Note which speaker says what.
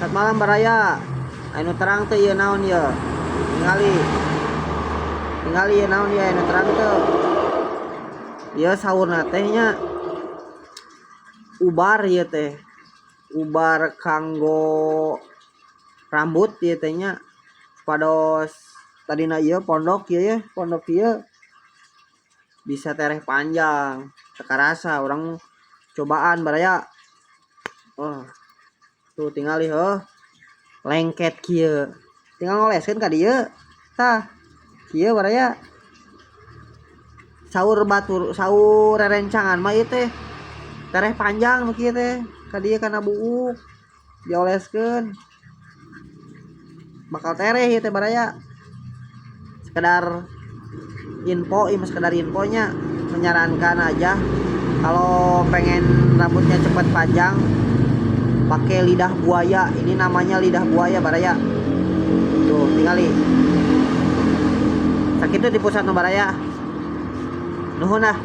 Speaker 1: Selamat malam, baraya. Anu terang teh ieu naon ieu? Tingali. Tingali ieu naon ieu, anu terang teu? Ieu saurna teh nya ubar ieu teh. Ubar kanggo rambut ieu teh nya. Pados tadina ieu pondok ieu ye, pondok ieu bisa tereh panjang. Teu karasa urang cobaan, baraya. Oh. Tuh, tingali heuh. Lengket kieu. Tinggal ngoleskeun ka dieu. Tah. Kieu, baraya. Saur batur, saur rerencangan mah ieu teh tereh panjang nu kieu teh. Ka dieu kana buuk dioleskeun. Bakal tereh ieu teh, baraya. Sekedar info, ieu mah sekedar infonya, menyarankan aja kalau pengen rambutnya cepat panjang pakai lidah buaya. Ini namanya lidah buaya, baraya. Tuh, tingali. Sakitu di pusat nu, baraya. Nuhun ah.